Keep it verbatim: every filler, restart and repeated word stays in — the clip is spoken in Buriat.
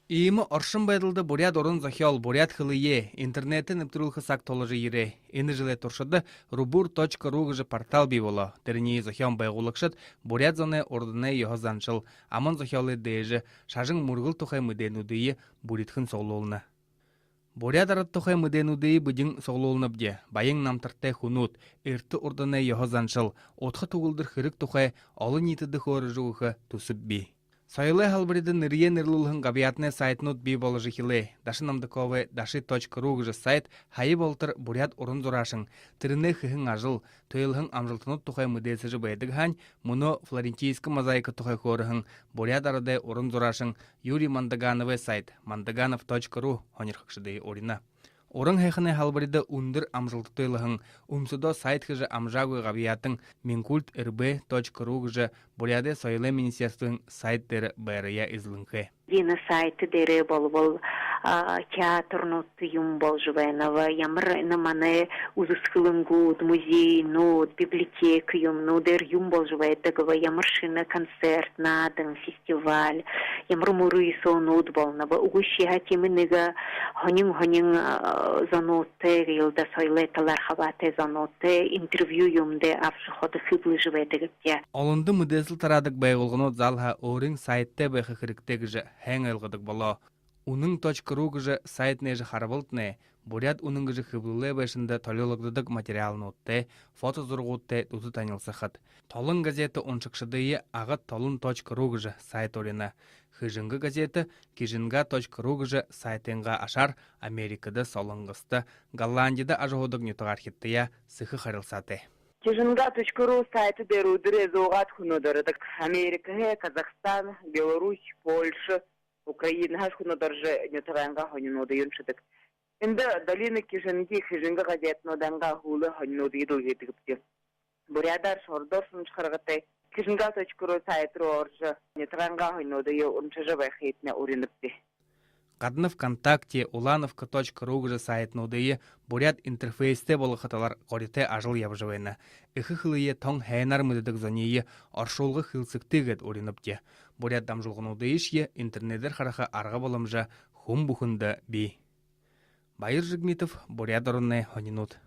Иимэ оршон байдалда буряад уран зохёол, буряад хэлэеэ интернедтэ нэбтэрүүлхэ саг туложо ерээ. Энэ жэлэй туршада Рубур точка ру гэжэ портал бии болоо. Тэрэниие зохёон байгуулагшад буряад зоной урданай ёһо заншал, аман зохёолой дээжэ, шажан мүргэл тухай мэдээнүүдые бүридэхэн суглуулна. Буряад арад тухай мэдээнүүдые бидэн суглуулнабди. Баян намтартай хүнүүд, эртэ урданай ёһо заншал, удха түгэлдэр хэрэг тухай олониитэдэ хөөрэжэ үгэхэ түсэб бии. Соёлой һалбарида нэрэеэ нэрлүүлһэн габьяатанай сайтнууд бии боложо эхилээ. Даша Намдаковай даши точка ру гэжэ сайт һая болотор буряад уран зураашан, тэрэнэй хэһэн ажал, туйлаһан амжалтанууд тухай мэдээсэжэ байдаг һаань, мүнөө флорентийскэ мозаика тухай хөөрэһэн буряад арадай уран зураашан Юрий Мандагановай сайт мандаганов точка ру һонирхогшодые урина. Уран һайханай һалбарида үндэр амжалта туйлаһан, үмсэдөө сайт хэжэ амжаагүй габьяатан минкульт эр бэ точка ру гэжэ Буряадай соёлой министерствын сайт дээрэ байраяа эзэлэнхэй. Энэ сайт дээрэ болбол, а, театрнуудта юумэн боложо байнаб, ямар энэ манай үзэсхэлэнгүүд, музейнүүд, библиотека юумэнүүдээр юумэн боложо байдаг бэ, ямар шэнэ концерт, наадан, фестиваль, ямар мүрысөөнүүд болоноб. Үгышье һаа, тиимэ нэгэ һонин-һонин, а, зонуудтай, гэлдэ, соёлой талаар хабаатай зонуудтай интервью юумэндэ абажа ходо хэблэжэ байдагбди. Олондо мэдээсэл тараадаг байгуулганууд заал һаа өөрын сайттай байха хэрэгтэй гэжэ һайн ойлгодог болоо. Үнэн точка ру гэжэ сайт нээжэ харабалтнай, «Буряад үнэн» гэжэ хэблэлэй байшанда толилогдодог материалнуудтай, фото зурагуудтай дүтэ танилсахат. «Толон» газетэ уншагшадые «Агад толон точка ру» гэжэ сайт урина. «Хэжэнгэ» газетэ «Кижинга точка ру» гэжэ сайтайнгаа ашаар Америкада, Солонгосто, Голландида ажаһуудаг нютагаархидтаяа сэхэ харилсаатай. «Кижинга точка ру» сайт дээрэ үдэрэй зуугаад хүнүүд ородог. Америкаһаа, Казахстан, Беларусь, Польша, Украинаһаа хүнүүд орожо, нютагайнгаа һонинуудые уншадаг. Эндэ «Долина Кижинги», «Хэжэнгэ» газетэнүүдайнгаа һүүлэй һонинуудые дэлгэдэгбди. Буряадаар, ородоор уншаха аргатай. «Кижинга точка ру» сайт руу орожо, нютагайнгаа һонинуудые уншажа байхыетнай уринабди. Гадна ВКонтакте, «Улановка точка ру» гэжэ сайтнуудые буряад интерфейстэй болгохо талаар горитой ажал ябажа байна. Эхэ хэлэеэ тон һайнаар мэдэдэг зониие оршуулга хэлсэгты гээд уринабди. Буряад дамжуулгануудыешье интернедээр хараха арга боломжо хүн бүхэндэ бии. Баяр Жигмитов, «Буряад ороной һонинууд».